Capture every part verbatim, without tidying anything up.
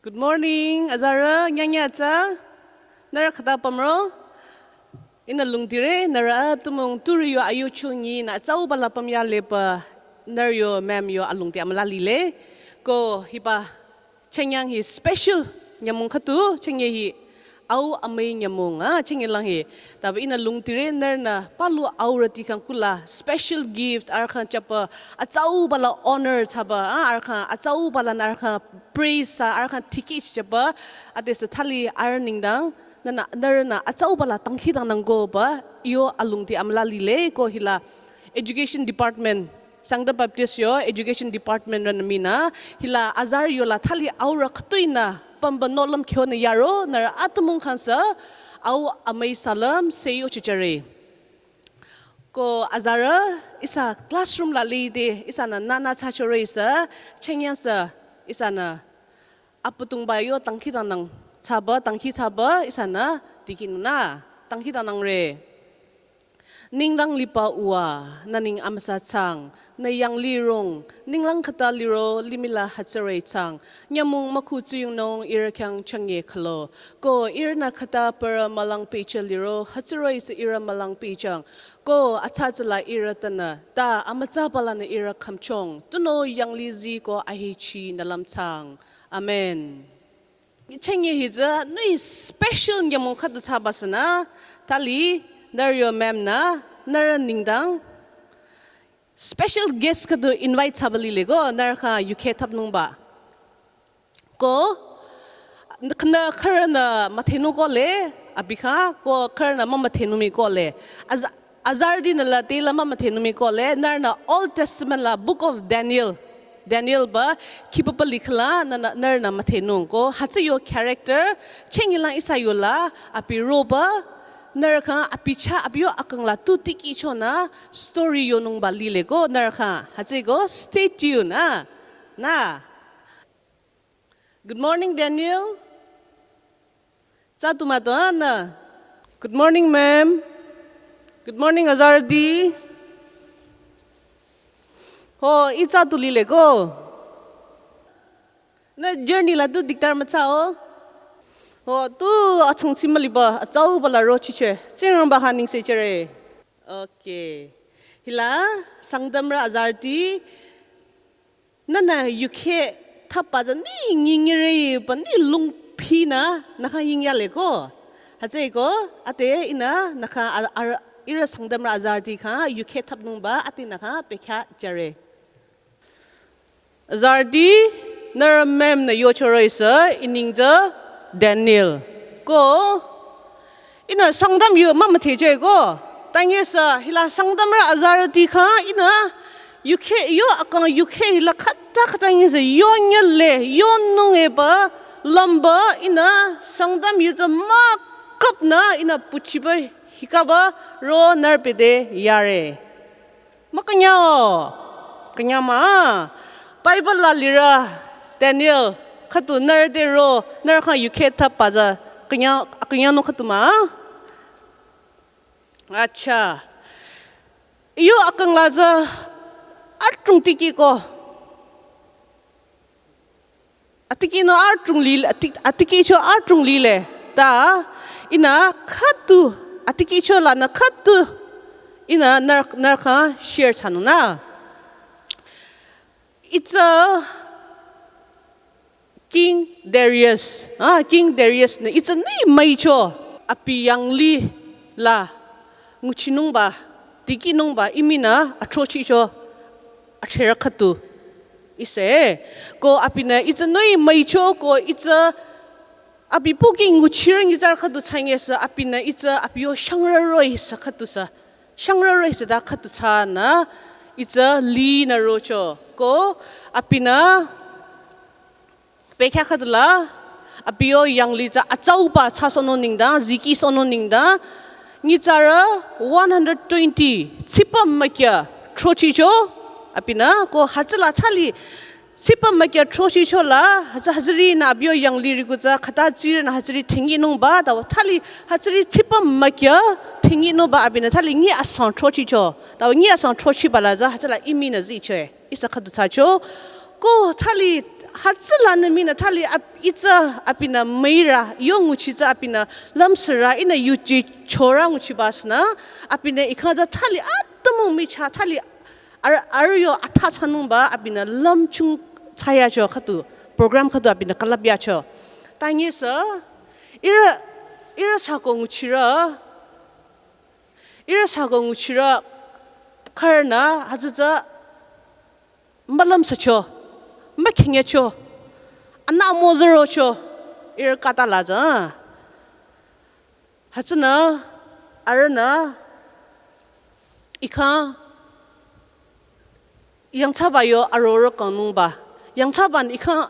Good morning, azarü, nyanya atsa. Nührü khüta pümro. Ihnü lungtire, nührü atümung turi yo ayu chungi nü atsauba la pümya lepa, nührü yo ma'am yo alungti amüla lile. Ko hiba chenyang hi special nyümong khüdu, chenye hi au amüi nyümong, ah, chenye lang hi. Taba ihnü lungtire nührünü palu aurüti khyang kula special gift arüh khyang chapa atsauba la honor chaba, ah, arüh khyang atsauba la nü arüh khyang praise sa arüh khyang tikeh chaba, ade sa thali arüh nengdang, nührünü, nührünü atsauba la dangkhidangnangkoba, iyo alungti amüla lile ko hila Education Department, Sangtam Baptist yo Education Department rünü minü, hila azarü yola thali aurü khütoi nü pümba nohlüm khyonü yaro, nührü atümung khyang sa, au amüi salüm, seyo chichare. Ko azarü, ihsa classroom la lide, ihsanü nünü thsachore ihsa, chenyang sa, ihsanü Abüdongba yo dangkhidangnang chaba, dangkhi chaba, ihsanü tikinunü, dangkhidangnangre. Ninglang liba Uwa, nü neng amüsa chang, nü yanglih rong, ninglang khüta liro, limih la hütsüri chang, nyümong mükhu tsuyongnung ihrü khyang changye khülo. Ko ihrünü khüta parü mülang pehjü liro, hütsüri sü ihrü mülang pehjüng. Ko atsa tsüla ihrü tanü, ta amütsaba lanü ihrü khümchong, tunüo yanglih zii ko ahechi nü lümchang. Amen. Chenye hi tsü nui special nyümong khüdu thsaba sünü, thali, nührü yo ma'am nü, nührü nengdang special guest khüdu invite thsaba lile ko, nührü khyang yukheh thapnungba. Ko, nü khürünü müdhenung kohle, abi khyang, ko khürünü mümüdhenung mii kohle. Az-, azarütinü la te la mümüdhenung mii kohle, nührünü Old Testament la Book of Daniel. Daniel ba, khipapa likhla, nü, nü, nührünü müdhenung. Ko, hütsü yo character, chenye lang ihsa yola, abi roba, nührü khyang, abi chah, abi yo akang la tu tikehchonü, story yonungba lile ko, nührü khyang. Hütsüeko, stay tuned, ah. Nü. Good morning, Daniel. Tsa tu müto, ah, nü. Good morning, ma'am. Good morning, azarüti. Ho, ih tsa tu lile ko. Nü journey la tu diktar müthsao. Ho, tu achangchi müliba, atsauba la rochicheh. Tsingrangba khyang nengsechehre. Okay. Hila, Sangtamrü azarüti, nünü yukheh thapba tsü ni nyingnyire ba ni lungphinü nü khyang yingyale ko. Hütsüeko, ade ihnü nü khyang a-, a-, ihrü Sangtamrü azarüti khyang yukheh thapnungba ade nü khyang pehkhyah jüre. Azarüti, nührü ma'am nü yochoro ihsa, ih neng tsü Daniel. Ko, ihnü Sangtam yu mümüdhecheh ko. Tanye sü, hila Sangtamrü azarüti khyang, ihnü yukheh, yo akang yukheh hila khüta khüta nyi sü, yonyele, yonung eba, lümba, ihnü Sangtam yu tsü mükapnü, ihnü puchiba, hikaba, ro nührü pede yare. Mükünyao. Künyang mah. Bible la lirü Daniel khüdu nührü te ro nührü khyang yukheh thapba tsü künyang, künyangnung khüdu mah. Acha. Yu akang la tsü adrong tikeh ko. Atikehnung adrong lile, atik-, atikehcho adrong lile. Ta, ihnü khüdu, atikehcho lanü khüdu, ihnü nührü, nührü khyang share thsanungnü. Ih tsü King Darius, ah, King Darius nü ih tsü nui müicho, abi yanglih la, nguchinungba, dikehnungba, ih minü athrochicho, athrerü khüdu. Ihsa, ko abinü ih tsü nui müicho ko ih tsü abi pohki nguchirü nyitsarü khüdu thsanye sü abinü ih tsü abi yo shangrü roh-i sü khüdu sü. Shangrü roh-i sü ta khüdu thsanü ih tsü linü rocho. Ko abinü pehkhyah khüdu la, abi yo yanglih tsü atsauba thsasohnung nengdang, zikehsohnung nengdang, nyitsarü one hundred twenty, tsipa mükyü, throchicho, abinü, ko hütsüla thali, tsipa mükyü throchicho la, hütsü hütsürinü abi yo yanglih riku tsü, khüta tsirünü hütsüri thinginungba, ta thali hütsüri tsipa mükyü, thinginungba abinü thali nyi asang throchicho, ta nyi asang throchiba la tsü, hütsüla ih minü zicho-e. Ihsa khüdu thsacho. Ko thali Hütsülanü mii nü thali ap-, itsü abinü müirü, yo nguchi tsü abinü lümsürü, ihnü yuchi chorü nguchiba sünü, abinü ikha tsü thali atümung michah thali ar-, arüh yo atha thsanungba abinü lümchung thsayacho khüdu, program khüdu abinü külüpyacho. Tanyesü, ihrü, ihrü sako nguchirü, ihrü sako nguchirü, khürünü, hütsü tsü, mülümsücho, mükhinyecho, anü müzürocho, ihrü khüta la tsü. Hütsünü, arühnü, ikha, yangthsaba yo arorüh kangnungba, yangthsabanü ikha,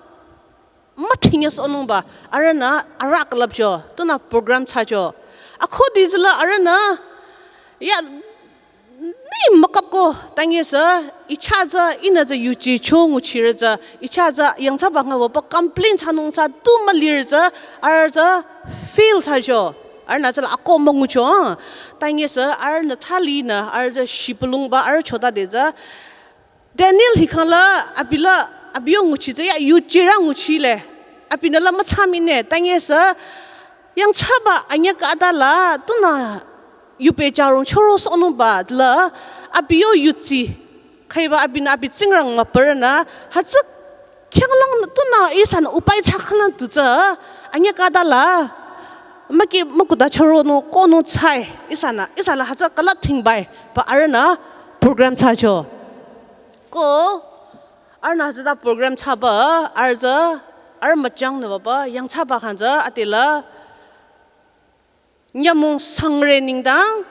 mükhinyesohnungba, arühnü, arüh külüpcho, tunü program thsacho. Akhudi tsüla arühnü, ya, nü mükapko, tanyesü, ichah tsü, ihnü tsü yuchicho nguchirü tsü, ichah tsü, yangthsaba nga wüpü complain thsanung thsa tu mülirü tsü, arüh tsü fail thsacho, arühnü tsüla ako müngucho, tanyesü, arühnü thalinü, arüh tsü shibülungba, arüh chota de tsü, Daniel hi khangla, abi la, abi yo nguchi tsü ya, yuchirü nguchile. Abinü la müthsamine, tanyesü, yangthsaba anyü khüta la, tunü, yupü charong chorosohnungba la, abi yo yuchi, khaiba abinü abi tsingrang müpürünü, hütsü khyanglang tunü ihsanü upai thsa khanglang tu tsü, anyü khüta la, müki mükuda choronung konung thsai, ihsanü, ihsa la hütsü külüp thingbai, ba arühnü, program thsacho. Ko, arühnü hütsüta program thsaba, arüh tsü, arüh müchangnü wüpü, yangthsaba khyang tsü, adela, nyümong sangre nengdang,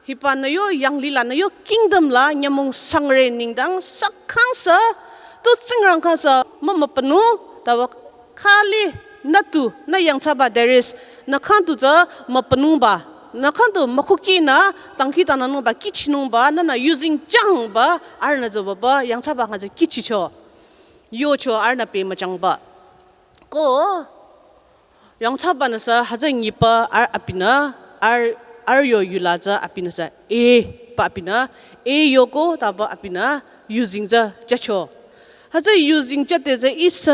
hiba nü yo, yanglih la nü yo, kingdom la, nyümong sangre nengdang, sü khangsü, tu tsingrang khangsü, mümüpünung, taba khali nü tu, nü yangthsaba Darius, nü khyang tu tsü müpünungba, nü khyang tu mükhukinü, dangkhidangnangnungba, kihchinungba, nünü yuzeng changba, arühnü tsü wüpü, yangthsaba khyang tsü kihchicho. Yocho arühnü pü müchangba. Ko, yangthsabanü sü hütsü nyipü arüh abinü, arüh, arüh yo yula tsü abinü sü, e, ba abinü, e yoko, taba abinü, yuzeng tsü chacho. Hütsü yuzeng chade tsü ihsa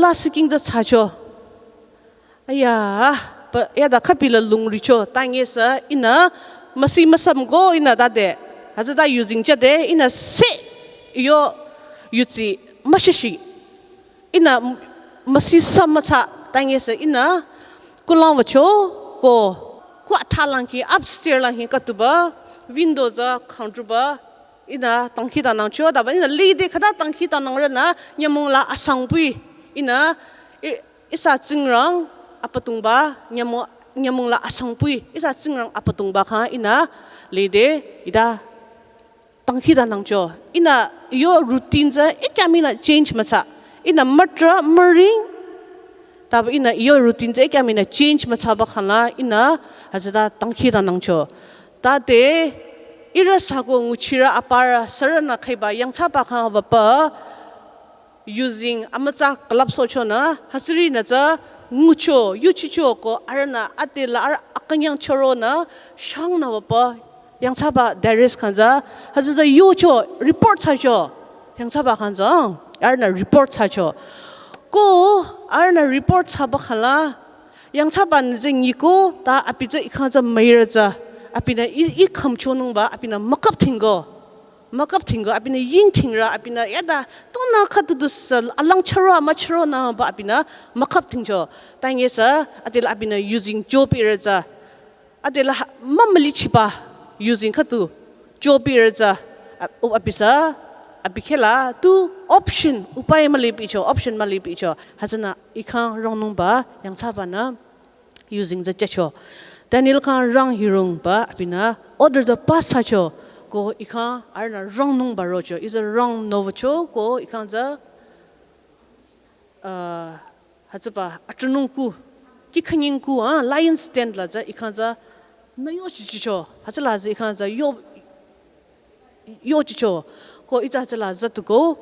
la siking tsü thsacho. Aya, ba, yada khüpila lungricho, tanyesü, ihnü, müsi müsam ko, ihnü tade. Hütsüta yuzeng chade, ihnü se, yo, yuchi, müshishi. Ihnü m-, müsi sü müthsa, tanyesü ihnü kulang wücho ko, ku athalang ki, upstairs lang ki khütuba, window tsü khangtruba, ihnü dangkhidangnangcho, taba ihnü lide khüta dangkhidangnangrünü, nyümong la asangpui, ihnü, i-, ihsa tsingrang apatungba, nyümong, nyümong la asangpui, ihsa tsingrang apatungba khyang ihnü lide, ita dangkhidangnangcho. Ihnü yo routine tsü ikhya mii nü change müthsa. Ihnü mütra müring. Taba ihnü yo routine tsü ikhya mii nü change müthsaba khyangla ihnü hütsüta dangkhidangnangcho. Tade ihrü sako nguchirü aparü sürünü khaiba yangthsaba khyang wüpü yuzeng amütsa külüpsohchonü, hütsürinü tsü ngucho, yuchicho ko arühnü adela arüh akünyang choronü, shangnü wüpü, yangthsaba Darius khyang tsü, hütsü tsü yocho, report thsacho, yangthsaba khyang tsü, arühnü report thsacho. Ko, arühnü report thsaba khyangla, yangthsabanü tsü nyiko, ta abi tsü i khyang tsü müirü tsü, abinü i, i khümchonungba, abinü mükap thingko. Mükap thingko, abinü ying thingrü, abinü yada, tunü khüdu du sü, alang charo ama charonü ba abinü, mükap thingcho. Tanyesü, adela abinü yuzeng jopirü tsü. Adela ha, mümülichiba, yuzeng khüdu, jopirü tsü. A, u abisü, abi khela, tu option, upai mülipicho, option mülipicho. Hütsünü, i khyang rangnungba, yangthsabanü, yuzeng tsü chacho. Daniel khyang rang hirungba abinü order tsü pass thsacho. Ko i khyang arühnü rangnungba rocho. Ihsa rang nowücho ko i khyang tsü, uh, hütsüba atrünung ku, kih khanying ku, ah, lion's den la tsü i khyang tsü nü yochichicho. Hütsüla tsü i khyang tsü yo yochicho. Ko ihsa tsüla zatuko.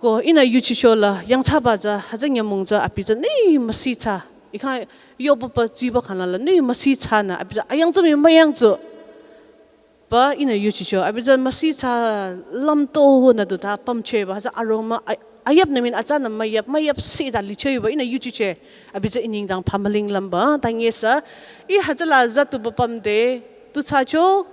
Ko ihnü yuchicho la yangthsaba tsü hütsü nyümong tsü abi tsü nü müsi thsa. I khyang yoba pa tsiba khyangla nü müsi thsanü abi tsü ayang tsü mii müyang tsü. Ba ihnü yuchicho. Abi tsü müsi thsa lümto nü du ta pümcheba hütsü aroma a, Ayap nü min atsa nü mayap, mayap si da lichoiba ihnü yuchiche. Abi tsü inengdang pamaling lamba, ta nyesa. Ih hütsüla zatu bapam de, tu tsacho,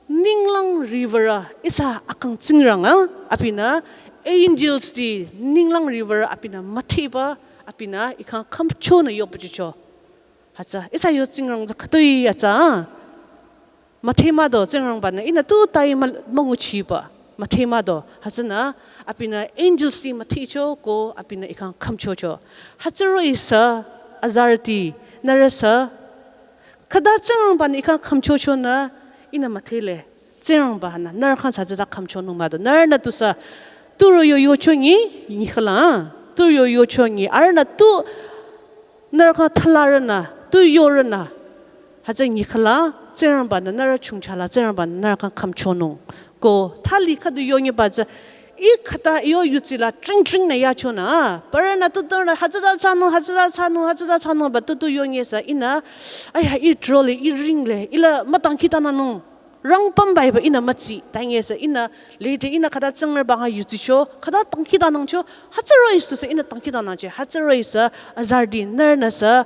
ninglang river a, ihsa akang tsingrang a, abinü, angels ti, ninglang river a, abinü, mathiba, abinü, ikang kamcho nü yopuchicho. Hütsü, ihsa yo tsingrang tsü khütoi atsa. Mathema do, tsingrangba nü, ihnü tu tai ma-, manguchiba. Mathema do, hütsünü, abinü angels ti mathicho ko, abinü ikang kamchocho. Hütsüro ihsa, azarüti, nührü sü, khüta tsingrangba nü ikang kamchocho nü, ihnü mathele. Tsingrangba nü, nührü kang sa tsüta kamchonung mado. Nührü nü tu sü, tu ro yo yocho nyi, nyi khala, tu ro yo yocho nyi. Arüh nü tu, nührü kang thalarü nü, tu yorü nü. Hütsü nyi khala, tsingrangba nü nührü chungchala, tsingrangba nü nührü kang kamchonung. Ko, thali khüdu yo nyiba tsü, ih khüta yo yutsila, tring tring nü yacho nü, parü nü tu tu nü, hütsüta tsanung, hütsüta tsanung, hütsüta tsanung, ba tu tu yo nyesa, ihnü, aya, ih drole, ih ringle, ihla, mütangkita nü nung. Rang pamba iba ihnü mütsi, ta nyesa, ihnü, lede ihnü khüta tsingrangba ha yutsicho, khüta tangkita nangcho, hütsüro ihsa sü ihnü tangkita nangche, hütsüro ihsa, azarüti, nührü nü sü,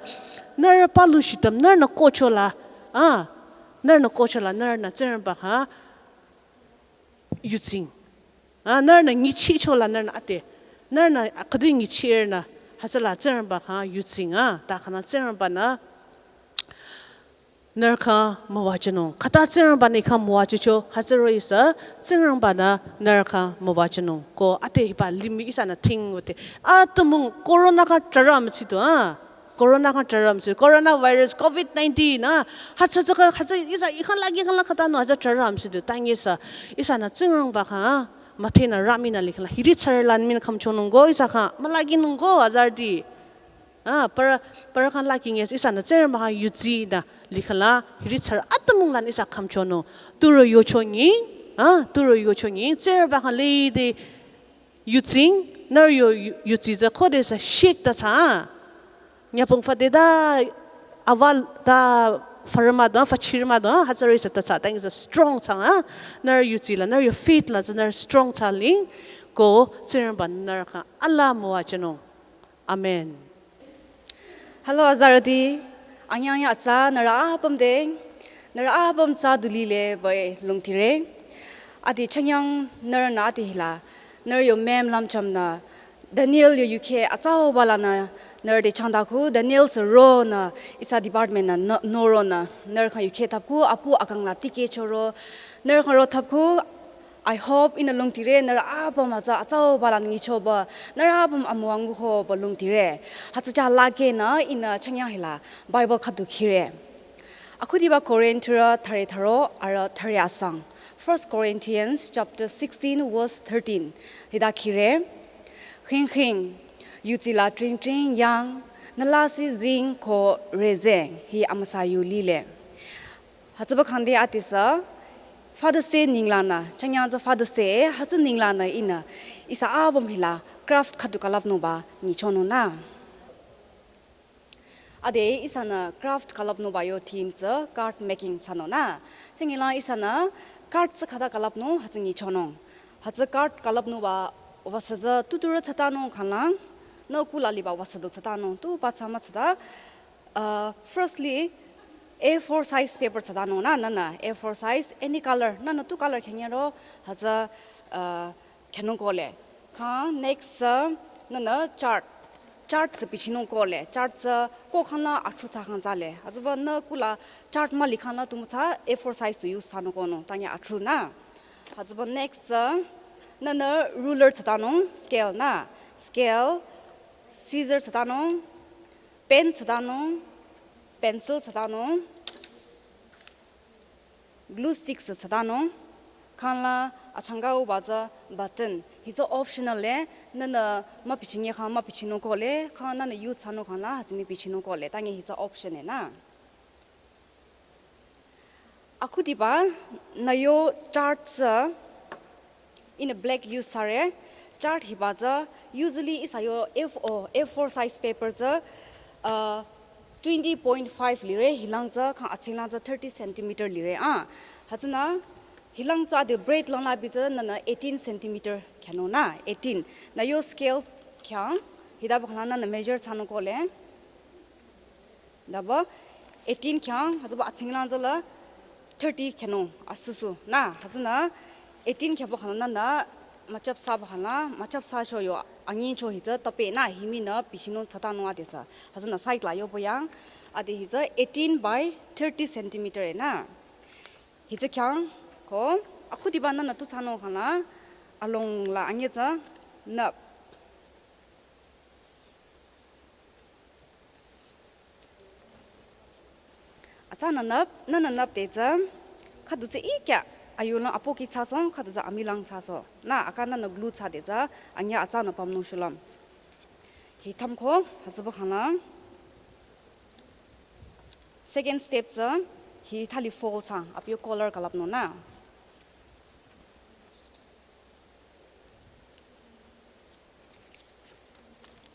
nührü palu shitam, nührü nü kochola, a, nührü nü kochola, nührü nü tsingrangba ha, yutsing. A, nührü nü nyichichola, nührü nü ate, nührü nü khüdu nyichir nü, hütsüla tsingrangba ha, yutsing a, ta khanü tsingrangba nü, nührü kang müwajünung. Khüta tsingrangba nü ikang müwajücho, hütsüro ihsa, tsingrangba nü nührü kang müwajünung. Ko ate hiba limih ihsa nü thing wote. Atümung corona kang trara mütsitu, a. Corona kang trara mütsitu. Coronavirus, covid nineteen, a. Hütsü tsü kang, hütsü ihsa ikang lagi kang la khüta nü hütsü trara mütsitu. Ta nyesa, ihsa nü tsingrangba kang, a. Mathe nü rami nü likhala. Hiri tsarülan min kamchonung go ihsa kang. Mülaginung go azarüti. A, parü, parü kang lagi nyesa ihsa nü tsingrangba ha yutsi nü likhala, hiri tsarü atümung lan ihsa kamchonung. Tu ro yocho nyi, a, tu ro yocho nyi, tsingrangba ha lede yutsing, nührü yo yu-, yutsi tsü khode sü shik ta tsa. Nyapung fade da, aval da, farama da, fachirama da, hütsüro ihsa ta tsa, ta nyesa strong tsa, a. Nührü yutsila, nührü yo faith la tsü, nührü strong tsa ling, ko, tsingrangba nührü kang, ala müwajünung. Amen. Hello, azarüti. Anyang ya atsa, nührü apüm de. Nührü apüm tsü du lile bai lungtire. Adi chanyang nührü nü adi hila. Nührü yo mem lam cham nü. Daniel yo yuke atsauba lanü. Nührü de changdaku. Daniel sü ro nü. Ihsa department nü no, no ro nü. Nührü kang yuke thapku. Apu akang la tike choro. Nührü kang ro thapku. I hope ihnü lungtire nührü apüm hütsü atsauba lanü nyichoba, nührü apüm amüwangu hoba lungtire. Hütsü cha lage nü ihnü chanyang hila Bible khüdu khire. Akhudiba Korinthirü thüre thüro arüh thüre asang. First Corinthians chapter sixteen verse thirteen. Hita khire. Khing khing, yutsila tring tring yang, nü lasih zing ko rezeng, hi amüsa yu lile. Hütsüba khangde adesü, Father's Day ninglanü, chanyang tsü Father's Day, hütsü ninglanü ihnü, ihsa apüm hila, craft khüdu külüpnungba nyichonung nü. Ade ihsanü craft külüpnungba yo theme tsü card making thsanung nü. Chanyang la ihsanü card tsü khüta külüpnung, hütsü nyichonung. Hütsü card külüpnungba wüsa tsü tuturü thsatanung khanglang, nü kula liba wüsa du thsatanung, tu ba thsa mü thsata, Uh, firstly, A four size paper thsatanung nü, nünü A four size, any color, nünü tu color khenyero, hütsü, uh, khenung kohle. Khang next, uh, nünü chart, chart tsü bichinung kohle, chart tsü ko khangla athu thsa khang tsale. Hütsüba nü kula chart mah likhangla tu mütsa A four size tu use thsanung konung, tanya athu nü. Hütsüba next, uh, nünü ruler thsatanung, scale nü, scale, scissor thsatanung, pen thsatanung, pencil thsatanung, glue stick thsatanung, khangla achangkauba tsü button. Hi tsü optional le, nünü mübichinye khang mübichinung kohle, khang nünü use thsanung khangla hütsü mübichinung kohle, tanya hi tsü option e nü. Akhudiba, nü yo chart tsü, ihnü black use thsare, chart hiba tsü, usually ihsa yo A four, A four size paper tsü, uh, twenty point five lire, hilang tsü, khang atsinglang tsü thirty centimeter lire, ah. Hütsünü, Hilang tsü ade braid lang la bi tsü nünü eighteen centimeter khyünung na, eighteen. Nü yo scale khyang, hita bü khanglang nünü measure thsanung kohle. Dabü eighteen khyang, hütsüba atsinglang tsü la thirty khyünung, asusu. Na, hütsünü eighteen khyüba khanglang nünü müchap thsaba khanglang, müchap thsacho yo, anyicho hi tsü tape na, hi mii nü bichinung thsatanung ade sü. Hütsünü side la yoba yang, ade hi tsü eighteen by thirty centimeter e na. Hi tsü khyang ko, akhudiba nünü tu thsanung khanglang, along la anyi tsü nüp. Atsa nünüp, nünü nüp de tsü, khüdu tsü ikya, ayunü apoki thsasoh, khüdu tsü amilang thsasoh. Na, aka nünü glue thsade tsü, anyi atsa nü pümnung shulüm. Hi thümko, hütsüba khanglang. Second step tsü, hi thali fold thsang, abi yo collar külüpnung na.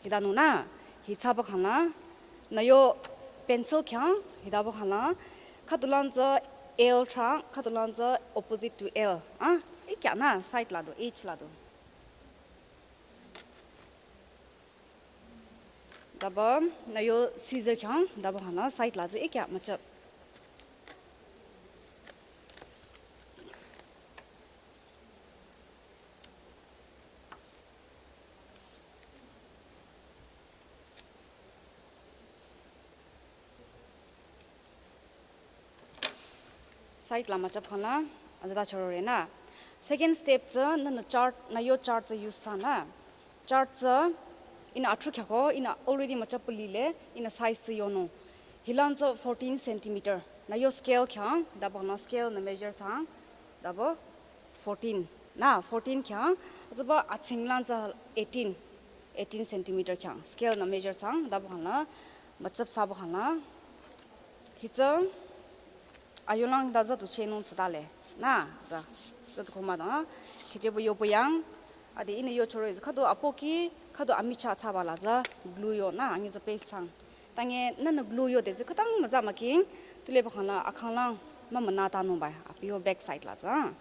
Hita nung na, hi thsaba khanglang, nü yo pencil khyang, hita ba khanglang, khüdulang tsü L thsang, khüdulang tsü opposite to L, ah, ikya na, side la du, edge la du. Dabü, nü yo scissor khyang, dabü khanglang, side la tsü ikya müchap. Side la müchap khanglang, azada chorore na. Second step tsü, nünü chart, nü yo chart tsü use thsa na. Chart tsü, ihnü atru khyako, ihnü already müchap lile, ihnü size tsü yonung. Hilang tsü fourteen centimeter. Nü yo scale khyang, dabü nü scale nü measure thsang, dabü fourteen. Na, fourteen khyang, hütsüba atsinglang tsü eighteen, eighteen centimeter khyang. Scale nü measure thsang, dabü khanglang, müchap thsaba khanglang. Hi tsü, ayunlang da za tu chenung thsadale. Na, za, za tu khoma da, khiche bu yoba yang. Ade ihnü yo choro, khüdu apoki, khüdu amichah thsaba la tsü, glue yo, na, anyi tsü paste thsang. Tangi nünü glue yode tsü khütang müza müking, tule ba khanglang, akhanglang, mümüna tanung bai, abi yo back side la tsü.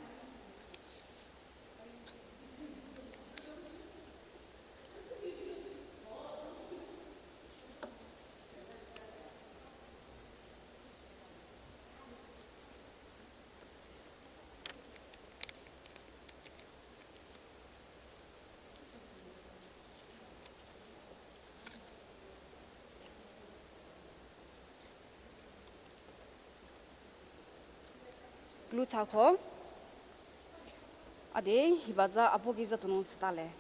Glue thsako. Ade, hiba tsü apoki za tunung thsadale.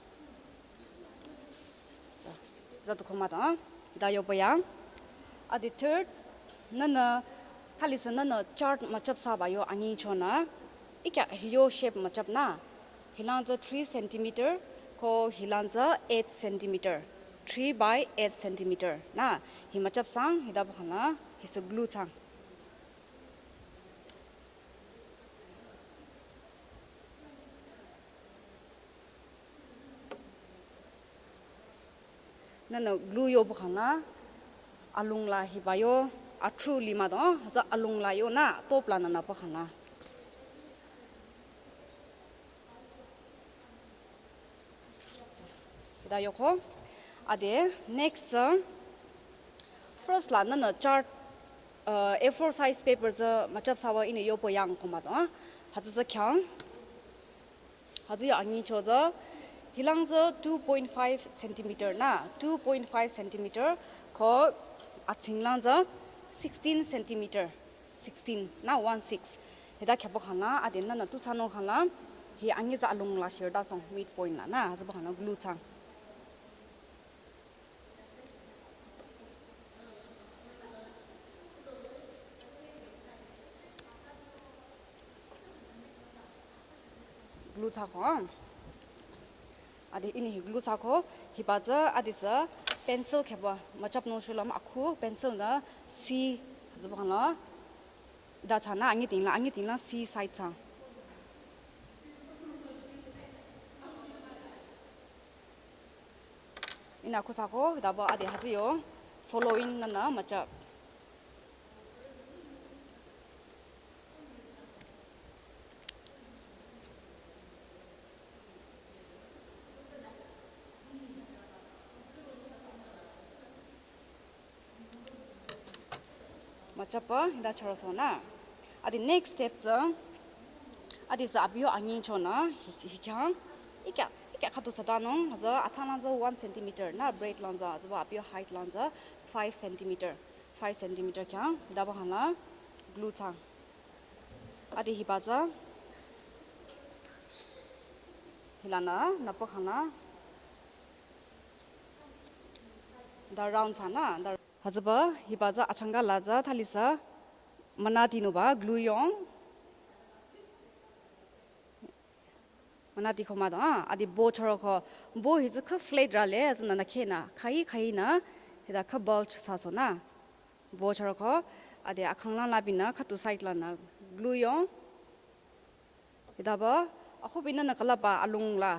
Za tu khoma da, da yoba yang. Ade third, nünü, thali sü nünü chart müchap thsaba yo anyicho na. Ikya hi yo shape müchap na. Hilang tsü three centimeter, ko hilang tsü eight centimeter. Three by eight centimeter. Na, hi müchap thsang, hita ba khanglang, hi sü glue thsang. Nünü glue yoba khanglang, alung la hiba yo, atru lima do, hütsü alung la yo na, top la nünü ba khanglang. Hita yoko. Ade, next, uh, first la nünü chart, uh, A four size paper tsü müchap thsaba ihnü yoba yang khoma do, ah. Hütsü tsü khyang. Hütsü yo anyicho tsü, hilang tsü two point five centimeter na, two point five centimeter, ko atsinglang tsü sixteen centimeter. Sixteen, na one six. Hita khyaba khanglang, ade nünü tu thsanung khanglang, hi anyi tsü alung la shirta song midpoint la, na, hütsüba khanglang glue thsang. Glue thsako. Ade ihnü hi glue thsako, hiba tsü ade sü pencil khyaba müchapnung shulüm akhu pencil nü C hütsüba khanglang da thsa na anyi tingla, anyi tingla C side thsa. Ihnü akhu thsako, dabü ade hütsü yo following nünü müchap. Achapa, hita charo so na. Adi next step tsü, adi sü abiyo anyi cho na, hi, hi khyang, ikya, ikya khatu sata nung, haza athalang tsü one centimeter na, breadth lang tsü, haza abiyo height lang tsü five centimeter, five centimeter khyang, hita ba hana glue thang. Adi hiba tsü, hila na, napa khana, da round thang na, da Hütsüba, hiba tsü achangka la tsü thali sü, münati nuba, glue yong. Münati ko mado, ah, adi bo charo ko, bo hi tsü kha flat ra le, tsü nana khe na, khai khai na, hita kha bulge sa so na. Bo charo ko, adi akhang la la bi na, khatu side la na, glue yong. Hita ba, akho bi nana kalaba alung la,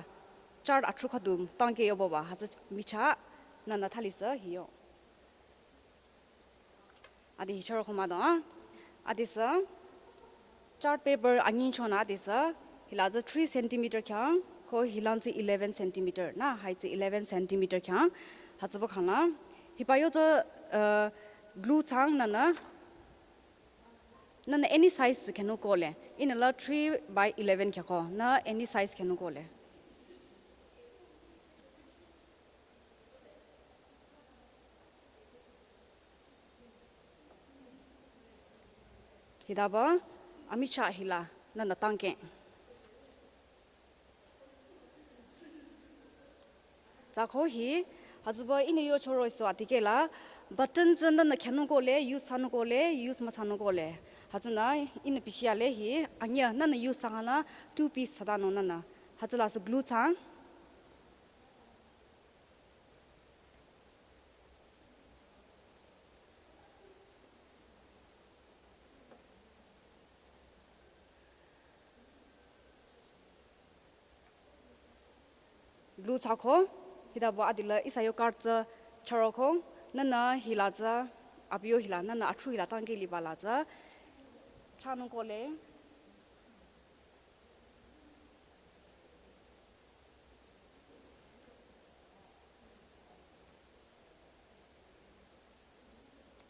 chart atru khadum, tangke yobo ba, hütsü micha, nana thali sü, hi yong. Adi hi charo ko mado, ah. Adi sü, chart paper anyi cho na adi sü, hila tsü three centimeter khyang, ko hilang tsü eleven centimeter, na, height tsü eleven centimeter khyang, hütsüba khana. Hiba yo tsü, uh, glue thang nana, nana any size khyanu ko le, ihnü la three by eleven khyako, na any size khyanu ko le. Hita ba, amicha hila, nana tangke. Tsü ko hi, hütsüba ihnü yo choro so atike la, button tsü nana khyanu ko le, use thsanu ko le, use müthsanu ko le. Hütsü na, ihnü bishi ale hi, anya, nana use thsangana, two piece thsata no nana. Hütsü la sü glue thsang. Glue thsako, hita bo adila ihsa yo card tsü charo ko, nana hila tsü, abiyo hila, nana atru hila tangke liba la tsü, thsanu ko le.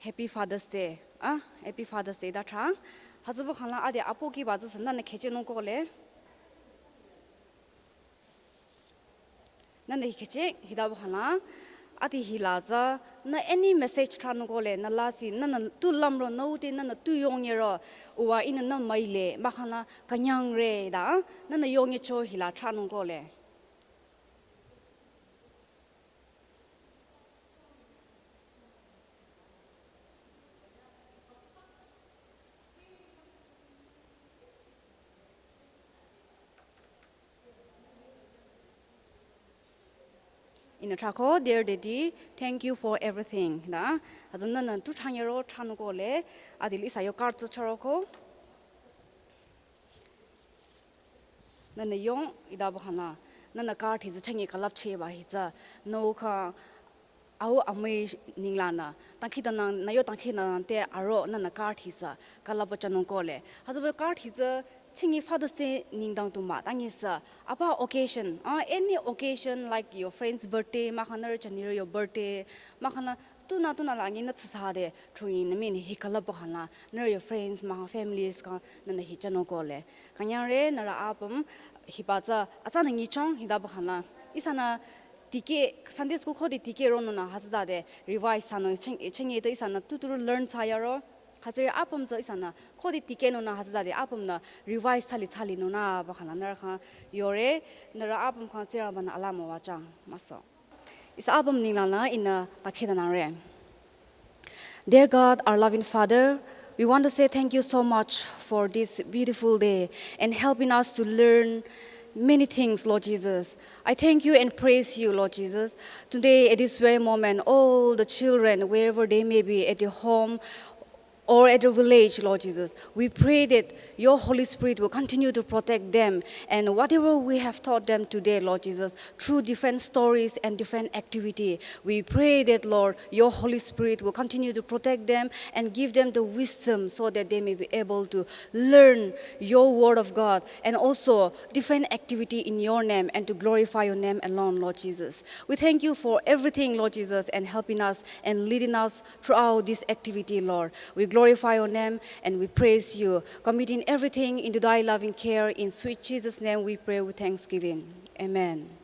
Happy Father's Day. Ah, Happy Father's Day da thang. Hütsüba khana adi apo ki ba tsü nana kheche nung ko le. Nana hi kheche, hita ba khana. Adi hila tsü, na any message thsanu ko le, na la si, nana tu lamro, na ute, nana tu yongyero, uwa ihnü na maile, ma khana kanyang re da, nana yongye cho hila thsanu ko le. Ihnü thsako, dear daddy, thank you for everything. Da, hütsü nana tu thsangero thsanu ko le, adili ihsa yo card tsü charo ko. Nana yong, hita ba khana, nana card hi tsü changye kalap che ba hi tsü, no kha, au amüi ningla na, tangkhi tanang, na yo tangkhi tanang te aro nana card hi tsü, kalap ba thsanung ko le. Hütsüba card hi tsü, chingi Father's Day nengdang tu mah, tangi sü, apa occasion, ah, any occasion like your friend's birthday, ma khana re chanire your birthday, ma khana, tuna tuna la ngi na tsüsa de, thungi na min hi kalap ba khana, nührü yo friends, ma families khyang, nana hi thsanung ko le. Kanyang re, nührü apüm, hiba tsü, atsa na ngi chong, hita ba khana. Ihsanü, tike, Sunday school khode tike ronung na, hütsüta de, revise thsanung, ching, ching ite ihsanü, tu tu learn thsayaro. Hütsüri apüm tsü ihsanü, khode tike nung na, hütsüta de, apüm nü, revise thsali thsali nung na, ba khana, nührü khyang, yore, nührü apüm khyang, tsira ba nü, alamo wa chang, maso. Ihsa apüm ninglang la ihnü takhe tanang re. Dear God, our loving Father, we want to say thank you so much for this beautiful day and helping us to learn many things, Lord Jesus. I thank you and praise you, Lord Jesus. Today, at this very moment, all the children, wherever they may be, at their home, or at the village, Lord Jesus. We pray that your Holy Spirit will continue to protect them and whatever we have taught them today, Lord Jesus, through different stories and different activity. We pray that, Lord, your Holy Spirit will continue to protect them and give them the wisdom so that they may be able to learn your word of God and also different activity in your name and to glorify your name alone, Lord Jesus. We thank you for everything, Lord Jesus, and helping us and leading us throughout this activity, Lord. We glorify your name and we praise you, committing everything into thy loving care. In sweet Jesus' name we pray with thanksgiving. Amen.